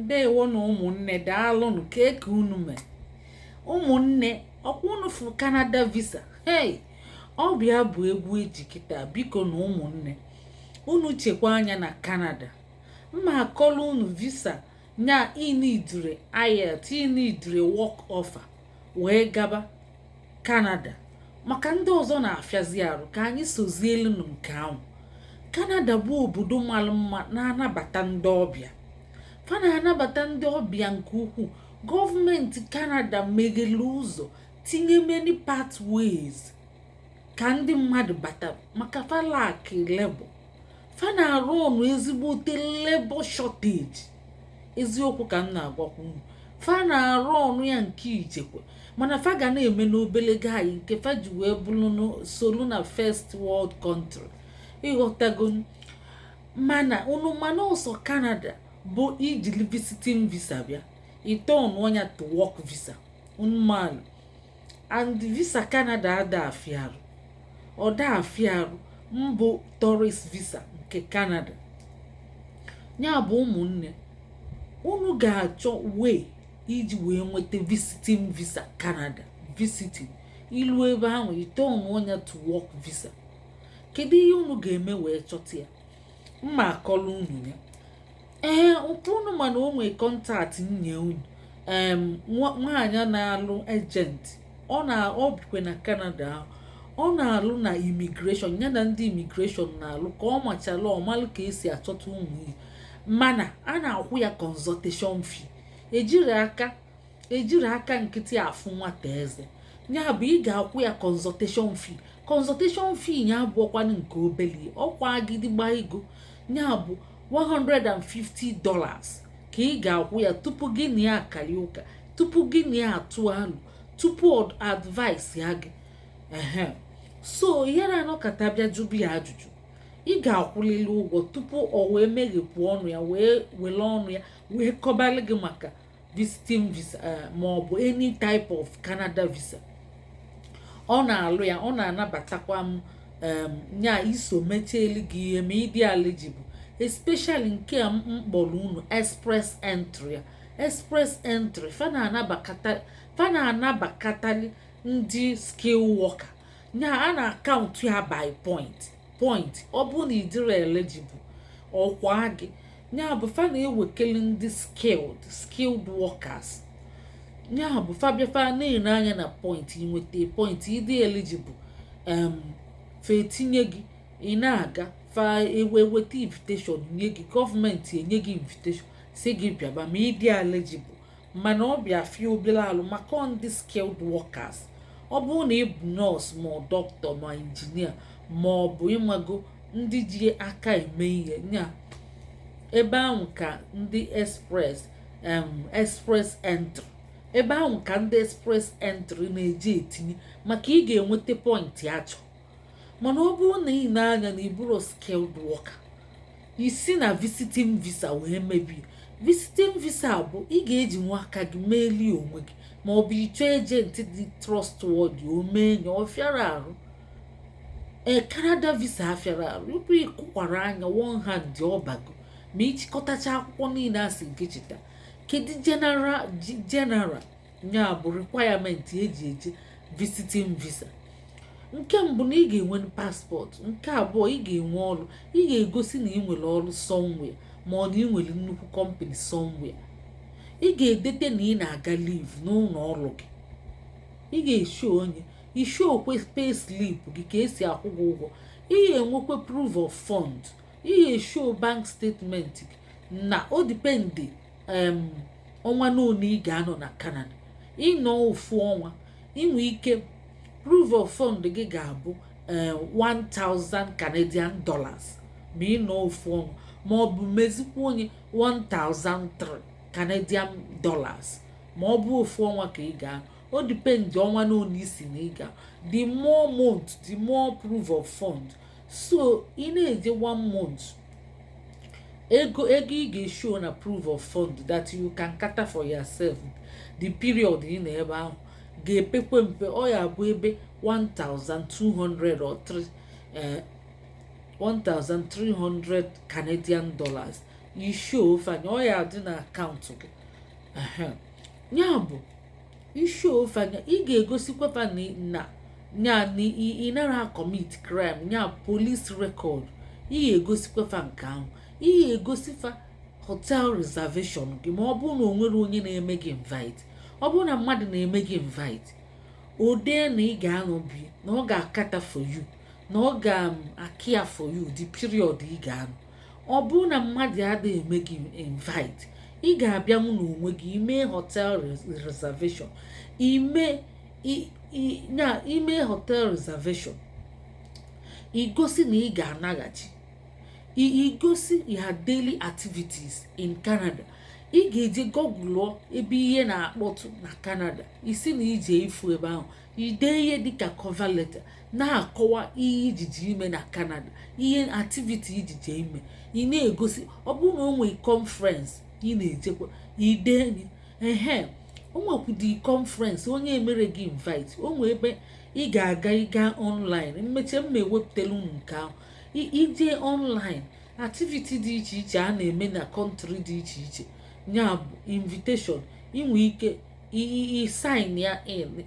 Ndewo na ụmụnne, daalụnụ. Kee ka unu mee, ụmụnne? Ọkwa unu fụ Canada visa? Hey, ọ bịa bụ egwu eji kịta. Biko na ụmụnne, unu chekwa anya na Canada. Mma akọlụ unu visa nya inidure IELTS, inidure work offer wee gaba Canada. Maka ndị ọzọ na-afịazi arụ, ka anyị sozielu nke ahụ. Canada bụ obodo mara mma, na-anabata ndị ọbịa. Fa na-anabata ndị ọbịa nke ukwuu. Gọọmenti Canada meghere ụzọ, tinye many pathways ka ndị mmadụ bata, maka fa lack labor. Fa na-arụ ọnụ ezigbote labor shortage. Eziokwu ka m na-agwakwa unu. Fa na-arụ ọnụ ya nke ijekwe, mana fa ga na-eme n'obele gaanyị nke fa ji wee bụrụ solu na first world country, ịghọtago? Mana unu mana ọsọ Canada bụ ijiri visiting visa bịa, ịtọn ọnya to work visa. Unu malụ, and visa Canada ada afiarụ, ọ da afiarụ mbụ tourist visa nke Canada. Ya bụ, ụmụnne, unu ga-achọ wee iji wee nweta visiting visa Canada. Visiting, ilu ebe ahụ, ịtọn ọnya to work visa. Kedu ihe unu ga-eme wee chọta ya? Mma akọlụ unu ya. Ee, nke unu mana o nwee contact nye unu. Nwaanyị na-alụ agent, ọ na ọ bikwe na Canada ahụ, ọ na-alụ na immigration. Ya na ndị immigration na-alụ, ka ọ machala ọmalụ ka esi achọta ụmụ ihe, mana a na-akwụ ya consultation fee. Ejiri aka nkịtị afụ nwata eze. Ya bụ, ị ga-akwụ ya consultation fee. Consultation fee ya abụọkwanụ nke obele, ọkwa agịdịgba ego. Ya bụ $150 ka ị ga-akwụ ya tupu gị na ya akari ụka, tupu gị na ya atụ alụ, tupu ọ advice ya gị. Ehe, so ihe na-anọkọta bịa jụbụ ya ajụjụ, ị ga-akwụlili ụgwọ tupu ọ wee meghepụ ọnụ ya, wee were ọnụ ya wee kọbalị gị maka visiting visa ma ọ bụ any type of Canada visa. Ọ na-alụ ya, ọ na-anabatakwa m nya iso mechieli gị ihe ma ịdị eligible, especially nke a m kpọrọ unu express entry ya. Express entry, fa na-anabakatali ndị skill worker. Nya a na-account ya by point point. Ọ bụrụ na ị dịrị eligible, ọkwa gị. Ya bụ, fa na-ewekeli ndị skilled workers. Ya bụ, fa bịa, fa na-ene anya na point inweta point, ịdị eligible, fa etinye gị, ị na-aga. Fa ewe weta invitation nye gị, gọọmenti enye gị invitation si gị bịaba ma ịdị eligible. Mana ọ bịa fie obere alụ maka ndị skilled workers. Ọ bụrụ na ị bụ nọọsụ, ma ọ dọkịta, ma injinia, ma ọ bụ ịmago ndị ji aka eme ihe nya, ebe ahụ ka ndị express entry, ebe ahụ ka ndị express entry na-eji etinye, maka ị ga-enweta point achọ. Mana ọ bụrụ na ị na-anya na ịbụrụ skilled worker, isi na visiting visa wee mebie. Visiting visa bụ ị ga-eji nwa aka gị meeli onwe gị, ma ọ bụ ịchọ agent dị trustworthy, o mee ya. Ọ fịara arụ. Ee, Canada visa afịara arụ. Tupu ịkụkwara anya one hand ọbago ma ịchịkọtacha akwụkwọ niile a sị gị chita. Kedu general ya bụ requirement eji eje visiting visa? Nke mbụ, na ị ga-enwe passport. Nke abụọ, ị ga-enwe ọrụ. Ị ga-egosi na ị nwere ọrụ somewhere, ma ọ na ị nwere nnukwu company somewhere. Ị ga-edete na ị na-aga leave n'ụlọ ọrụ gị. Ị ga-esho onye ishokwe pay slip gị ka esi akwụ gị ụgwọ. Ị ga-enwekwa proof of fund. Ị ga-esho bank statement gị na o depend ọnwa n'one ị ga-anọ na Canada. Ịnọ ofu ọnwa, inwe ike proof of fund gị ga-abụ 1000 Canadian dollars ma ị nọ ofu ọnwa, ma ọ bụ mezikwa onye 1003 Canadian dollars ma ọ bụ ofu ọnwa ka ị ga. O depend ọnwa n'one isi na ị ga. The more month, the more proof of fund. So ị na-eje one month, ego ị ga-eshow na proof of fund that you can cater for yourself the period ị nọ ebe ahụ ga-epekwe mpe. Ọ ya bụ ebe 1200 or 3 1300 Canadian dollars. Ishow fanya, ọ ya dị na akaụntụ gị. Ya bụ ishow fanya, ị ga-egosikwa fa na ya na ị nara commit crime, ya police record. Ị ga-egosikwa fa nke ahụ. Ị ga-egosi fa hotel reservation gị, ma ọ bụrụ na o nwere onye na-eme gị invite. Ọ bụrụ na mmadụ na-eme gị invite, o dee na ị ga-anọ bi, na ọ ga-akata for you, na ọ ga-akia for you the period ị ga-anọ. Ọ bụrụ na mmadụ adịghị eme gị invite, ị ga-abịanwu n'onwe gị ime hotel reservation. Ime na ime hotel reservation, igosi na ị ga-anaghachi, igosi ya daily activities in Canada. Ị ga-eje google ebe ihe na-akpọtụ na Canada, isi na ije ifu ebe ahụ, ide ihe dịka cover letter na-akọwa ihe ijiji ime na Canada, ihe activity ijije ime. Ị na-egosi, ọ bụrụ na o nwee conference ị na-ejekwa, ide ehe. O nwekwudi conference onye emere gị invite, o nwee ebe ị ga-aga, ịga online. Mmeche mma ewepụtala unu nke ahụ. Ije online, activity dị iche iche a na-eme na country dị iche iche, ya bụ invitation. Inwe ike i sign ya in,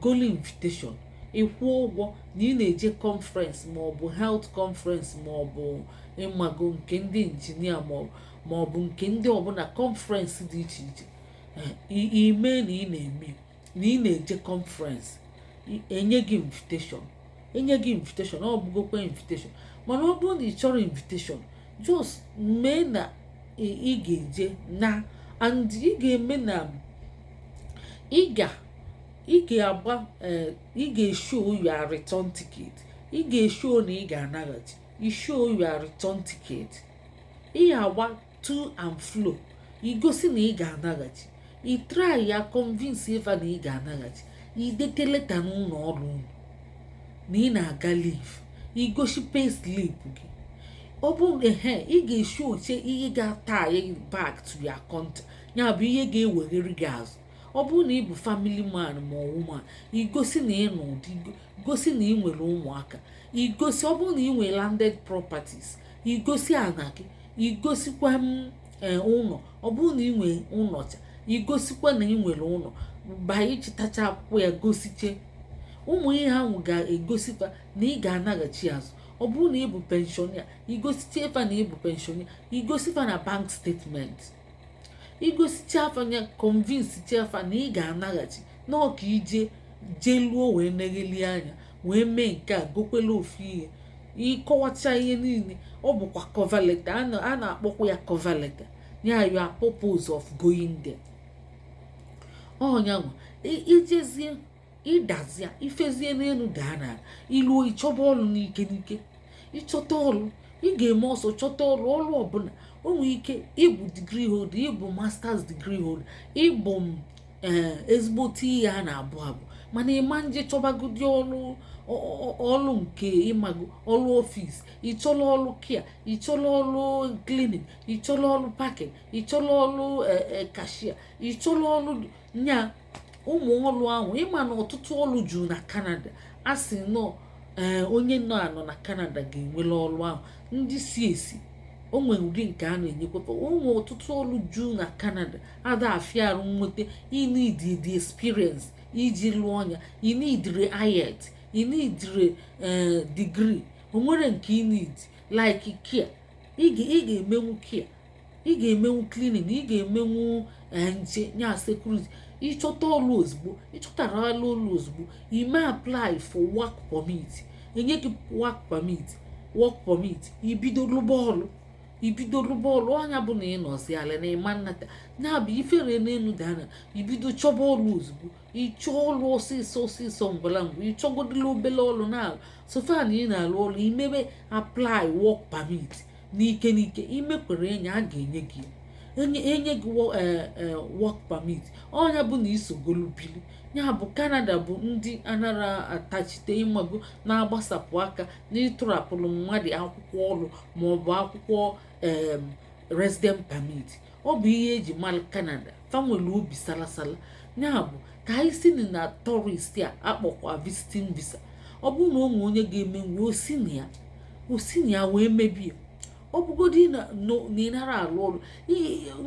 golu invitation, ịkwụ ụgwọ na ị na-eje conference, maọbụ health conference, maọbụ ịmago nke ndị injinia, maọbụ nke ndị ọbụla, conference dị iche iche. Ime na ị na-eme na ị na-eje conference, enye gị invitation, enye gị invitation, ọ bụgokwa invitation. Mana ọ bụrụ na ị chọrọ invitation, just mee na ị ga-eje na, and ị ga-eme na ị ga ị ga-agba, ị ga-eshow your return ticket. Ị ga-eshow na ị ga-anaghachi, ishow your return ticket. Ị ga-agba to and fro, igosi na ị ga-anaghachi. Ị try ya convince ifa na ị ga-anaghachi. Idete leta n'ụlọ ọrụ unu na ị na-aga leave, igosi pay slip gị. Ọ bụ ehe, ị ga-esi oche ihe ga-ata anyị back to your country, ya bụ ihe ga-eweghere gị azụ. Ọ bụrụ na ị bụ family man ma ọ woman, igosi na ị nọ ụdị, gosi na ị nwere ụmụaka, igosi. Ọ bụrụ na ị nwere landed properties, igosi ana gị, igosikwa m ụlọ. Ọ bụrụ na ị nwere ụlọ cha, igosikwa na ị nwere ụlọ. Ba ịchịtacha akwụkwọ ya, gosiche ụmụ ihe ahụ ga-egosikwa na ị ga-anaghachi azụ. Ọ bụrụ na ị bụ pensioner, igosicha efa na ị bụ pensioner, igosifa na bank statement, igosicha afa ya, convince afa na ị ga-anaghachi n'ọka ije jeluo wee negheli anya wee mee nke a. Gokwela ofu ihe, ịkọwacha ihe niile. Ọ bụkwa cover letter, a na-akpọkwa ya cover letter, ya your purpose of going there. Ọnyanwa ijezie, ịdazia ifezie n'elu daa n'ala, iluo ịchọba ọrụ n'ike n'ike. Ịchọta ọrụ, ị ga-eme ọsọ chọta ọrụ. Ọrụ ọbụla o nwere ike ịbụ degree holder, ịbụ masters degree holder, ịbụ m ee ezigbote ihe a na-abụ abụ, mana ịma nje chọbagodi ọrụ, ọrụ nke ịmago, ọrụ office, ịchọrọ ọrụ kia, ịchọrọ ọrụ cleaning, ịchọrọ ọrụ packing, ịchọrọ ọrụ cashier, ịchọrọ ọrụ nya ụmụ ọrụ ahụ. Ịma na ọtụtụ ọrụ juru na Canada. A sị nọ ee, onye nọ anọ na Canada ga-enwere ọrụ ahụ. Ndị si esi o nwere ụdị nke a na-enyekwapa ụmụ. Ọtụtụ ọrụ juru na Canada, ada afịa arụ nweta. Ị need the experience iji lụọ ọnya. Ị needire IELTS, ị needire degree, o nwere nke ị need. Like care, ị ga-emenwu care, ị ga-emenwu cleaning, ị ga-emenwu nche, nya security. Ịchọta ọrụ ozugbo, ịchọtara ọrụ ozugbo, ime apply for work permit, enye gị work permit. Work permit, ibido rụba ọrụ, ibido rụba ọrụ. Ọnya bụ na ị nọzi ala na ịma nnata, ya bụ ifere n'elu dana. Ibido chọba ọrụ ozugbo, ịchọ ọrụ ọsịsọ ọsịsọ, ngwala ngwa. Ịchọgodila obele ọrụ na so far na ị na-arụ ọrụ, imebe apply work permit n'ike n'ike. Imekwere enye a ga-enye gị, enye gị work permit. Ọnya bụ na isogolu bili. Ya bụ Canada bụ ndị anara atachite, ịmago, na-agbasapụ aka n'ịtụrapụrụ mmadụ akwụkwọ ọrụ maọbụ akwụkwọ resident permit. Ọ bụ ihe eji mara Canada, fa nwere obi salasala. Ya bụ ka anyị si na tourist a akpọkwa visiting visa. Ọ bụrụ na o nwee onye ga-eme nwe osi na ya, osi na ya wee mebie. Ọ bụgodi na ị nara alụ ọrụ,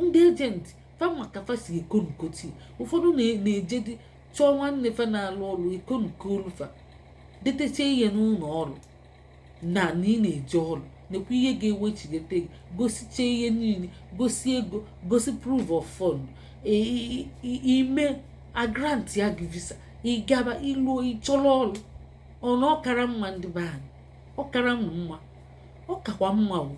ndị agent fa maka fa si ekonkoti. Ụfọdụ na-ejedi chọọ nwanne fa na-alụ ọrụ, ekonkolu fa, detecha ihe n'ụlọ ọrụ na na ị na-eje ọrụ, nekwa ihe ga-ewechigete gị, gosicha ihe niile, gosi ego, gosi proof of fund, ime a grant ya gị visa, ịgaba iluo ịchọrọ ọrụ. Ọ na ọkara mma, ndị be anyị, ọkara mma, ọ kakwa mma o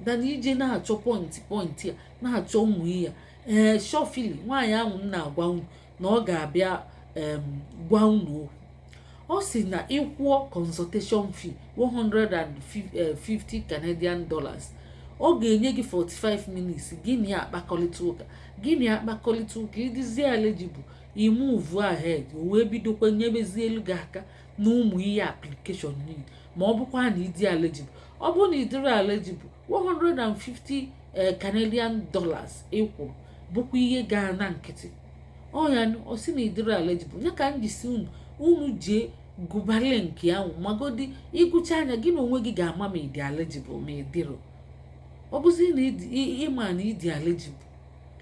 dana ije na-achọ point point a na-achọ ụmụ ya. Ee, shọfili nwaanyị ahụ m na-agwa unu na ọ ga-abịa gwa unu okwu, ọ sị na ịkwụọ consultation fee 150 Canadian dollars, ọ ga-enye gị 45 minutes, gịnị akpakọrịta ụka, gịnị akpakọrịta ụka, ịdịzie eligible, i move ahead, o wee bidokwa nyebezie elu gị aka na ụmụ ihe application niile. Ma ọ bụkwa na ịdị eligible, ọ bụrụ na ịdịrị eligible, 150 Canadian dollars ịkwụrụ bụkwa ihe gaa na nkịtị. Ọ ya ọ sị na ịdịrị eligible ya ka m jisi unu, unu jee gụba link ahụ, magodi ịgụcha anya gị na onwe gị ga-ama ma ịdị eligible ma ịdịrọ. Ọ bụzi na ịma na ịdị eligible,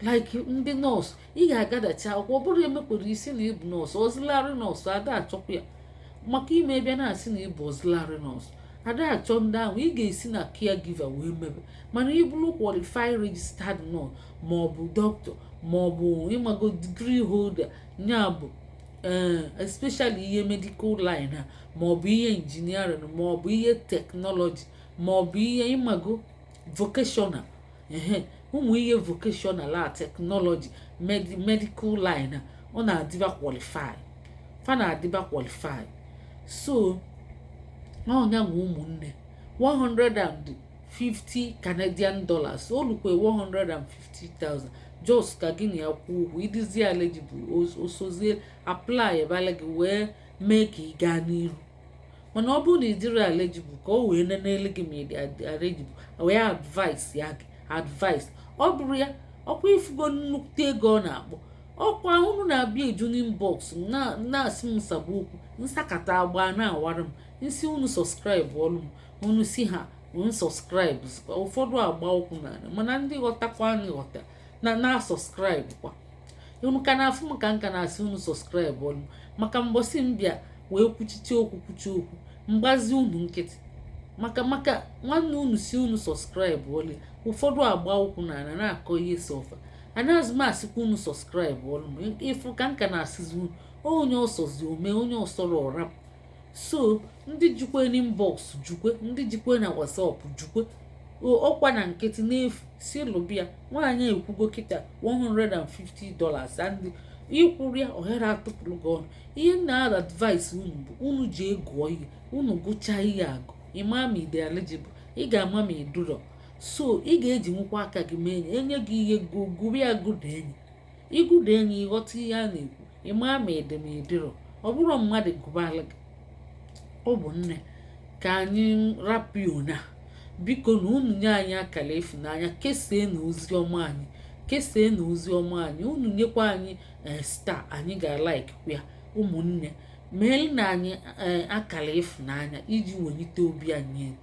like ndị nọọsụ, ị ga-agadacha akwụkwọ. Ọ bụrụ emekwere isi na ịbụ nọọsụ, auxiliary nọọsụ, ada achọkwa ya maka ime bịa na-asị na ịbụ auxiliary nọọsụ, ada achọ ndị ahụ. Ị ga-esi na caregiver wee mebe, mana ị bụrụ qualified registered nurse ma ọ bụ doctor ma ọ bụ ịmago degree holder, ya bụ ee, especially ihe medical line a, ma ọ bụ ihe engineering, ma ọ bụ ihe technology, ma ọ bụ ihe ịmago vocational, ehe, ụmụ ihe vocational a, technology, medical line a, ọ na-adịba qualify, fa na-adịba qualify. So ọnya nwe ụmụnne, 150 Canadian dollars olukwe 150,000, just ka gị na ya kwuo okwu, ịdịzie eligible, osozie apply ebala gị wee mee ka ị gaa n'iru. Mana ọ bụrụ na ị dịrị eligible, ka o wee nenele gị ma ị dị eligible, wee advice ya gị advice. Ọ bụrụ ya ọkwa ifugo nnukwute ego ọ na-akpọ ọkwa unu na-abịa eju n'inbox na-asị m nsagbu okwu nsakata agba na-awara m nsi unu subscribe ọlụ m, unu si ha unu subscribe. Ụfọdụ agba ụkwụ n'ala, mana ndị ghọtakwa anyị ghọta na na subscribe kwa. Unu ka na-afụ m ka nka na-asị unu subscribe ọlụ m, maka mbọsị m bịa wee kwuchiche okwu, kwuchi okwu mgbazi unu nkịtị, maka nwanne unu si unu subscribe ọlụ. Ụfọdụ agba ụkwụ n'ala na-akọ ihe si ọfa anaghịzi m asịkwa unu subscribe ọlụ m. Ịfụ ka nka na-asịzi unu, onye ọsọzi ome, onye ọsọrọ ọrapụ. So ndị jikwe n'inbox jukwe, ndị jikwe na WhatsApp jukwe, ọkwa na nkịtị n'efu si lụbịa. Nwaanyị ekwugo kịta $150 and ịkwụrụ ya ohere atụpụrụ gị ọnụ. Ihe nna advice unu bụ unu ji gụọ ihe, unu gụchaa ihe agụ, ịma ma ị dị eligible, ị ga-ama ma ị dụrọ. So ị ga-eji nwekwa aka gị mee enye enye gị ihe gụrụ ya, gụda enyi, ịgụda enyi, ịghọta ihe a na-ekwu, ịma ma ị dị ma ị dịrọ. Ọ bụrụ mmadụ gụbala gị, ọ bụ nne ka anyị rapụ na. Biko na unu nye anyị akara ịfụnanya, kesie na ozi ọma anyị, kesie na ozi ọma anyị, unu nyekwa anyị star, anyị ga-a like ya. Ụmụnne, mee na anyị akara ịfụnanya iji welite obi anyị elu.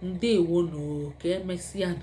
Ndewo na ka emesịa.